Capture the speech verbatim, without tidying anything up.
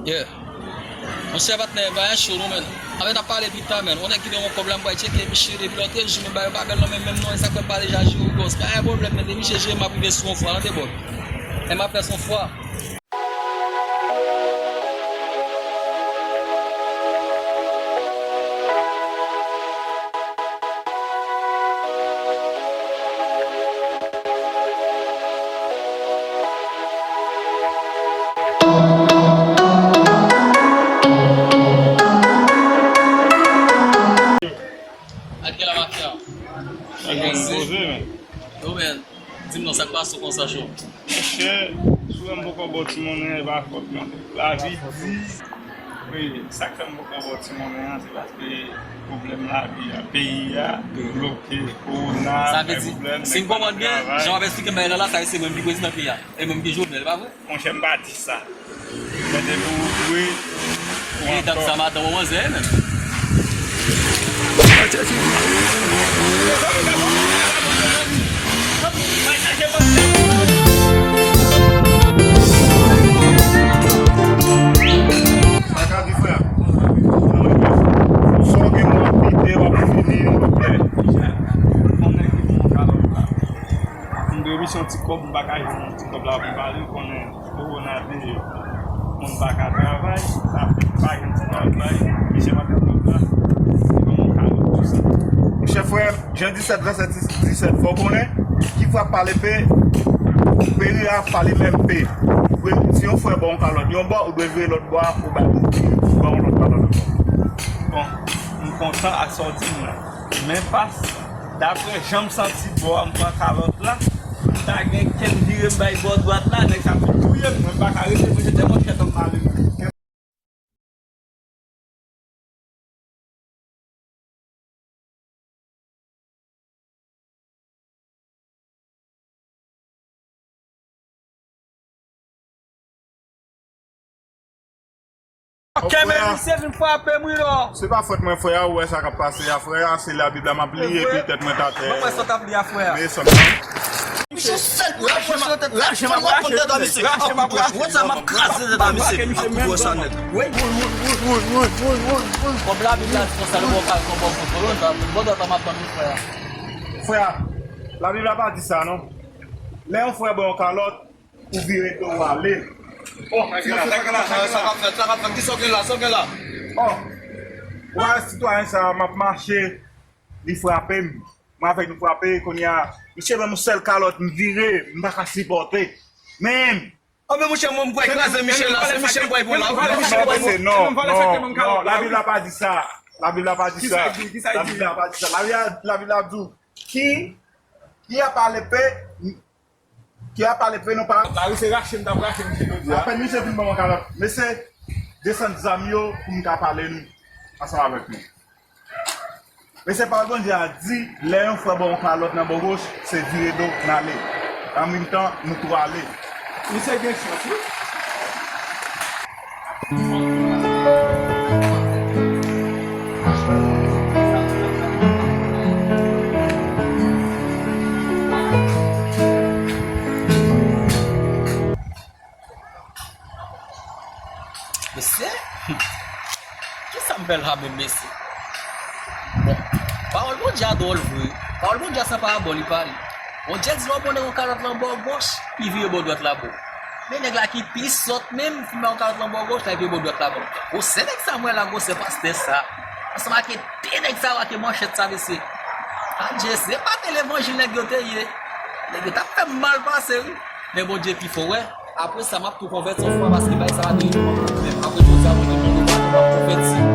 Yeah. Monchè patnè, bagay cho non, menn. Anben, n ap pale pita, menn. Yon nèg ki te yon kòb la, m pral tcheke misye depi lòt jou, men bagay yo pa bèl non, menn, menm non, e sa k fè m pa deja jere w, bòs. Pa gen pwoblèm, menn, depi misye jere m, m ap rive sou yon fwa, tande, bòs. E m ap fè s on fwa. Ak la mafya. Sa gen poze, men. Yo, men. Di m non, sa k pase w konsa, cho? Monchè, si w wè m poko ba w ti monnen an, e pa fòt mwen. Lavi di, wi, sa k fè m poko ba w ti monnen an, se paske pwoblèm lavi a, peyi a bloke, kowona, bay pwoblèm, nèg pa nan travay. Sa vle di, si m konprann byen, jan w ap eksplike m bagay la la, sa vle di se mwen menm ki prezidan peyi a, e mwen menm ki Jovenel, pa vre? Monchè, m pa di sa. Men depi w dwe, ou ankò. Medam sa madan w manzè menm. Sa ka di frè. Sa w gen w ap pite, w ap fini, w ap fè. M dwe misye yon ti kòb, m pa ka jwenn yon ti kòb la pou m pale, ou konnen. Kowona de moun pa ka travay, sa fè pa gen ti travay, misye pa ka travay, se yon kalòt tou sa. Monchè frè m, Jan disèt, vèsè disèt, fò w konnen, ki frap pa lepe, peri a pa li menm pe. Ou dwe, si yon frè ba w yon kalòt yon bò, ou dwe vire lòt bò a, ou ba, ou ba yon lòt kalòt ankò. Bon, m kontan ak sa w di m nan. Men pas, daprè jan m santi bò a, m pran kalòt la, m ta gen kè m vire m bay bò dwat la, nèg sa ap vin touye m, mwen m pa ka rete, mwen se te manchèt an pale. Kenbe misye vin frape m wi non. Se pa fòt mwen frè a, ou wè sa k ap pase a frè a, se Labib la m ap li epi tèt mwen t atè. Mwen wè sa w t ap li a frè a. Men sa m Misye sèl pou rache m ap rache m ap rache tèt misye. Wòt sa m ap kraze tèt a misye. Kòb Labib la di konsa, nou ba w kal konbò pou kolon, sa, bon dòt an m ap tann wi frè a. Frè a, Labib la pa di sa non. Lè yon frè ba w yon kalòt, ou vire do w ale. Oh, sa k ap fèt, sa k ap fèt, kisa w gen la, sa w gen la? Oh, ou wè sitwayen sa a, m ap mache, li frape m. Mwen avèk nou frape, kounye a, misye ban m yon sèl kalòt, m vire, m pa ka sipòte. Men! Oh, men monchè, mwen, m pral kraze misye la, se misye m pral pran la, se misye m pral pran. Non, non, non, Labib la pa di sa. Labib la pa di sa. Labib la pa di sa. Labib la, Labib la di w, ki, ki a pale pe, ki a pale pe, non pa. Lari se rache m t ap rache misye jodi a. Apèn misye vin ban mwen kalòt. Mesye, desann zam yo pou m ka pale nou ansanm avèk nou. Men se pawòl Bondye a di, lè yon frè ba w yon kalòt nan bò goch, se vire do n ale. An menm tan, nou tou ale. Misye gen chans wi. Mesye, kisa m fè la menm mesye? Bon, pawòl Bondye a dwòl vre. Pawòl Bondye a se yon parabòl li pale. Bondye di lè w ba yon nèg yon kalòt lan bò goch, li vire bò dwat la ba w. Men nèg la ki pi sòt menm, fin ba yon kalòt lan bò goch, la li vire bò dwat la ba w. Gwosè nèg sa m wè la, gwosè pastè sa. Ansanm ak de nèg sa yo ak manchèt sa mesye. Adje, se pa te levanjil nèg yo te ye. Nèg yo t ap fè m mal pase wi. Men Bondye pi fò, wè. Apre sa, m ap tou konvèti yon fwa paske bagay sa pa te rive pou mwen menm. Apre jodi a, Bondye mande m pa konvèti.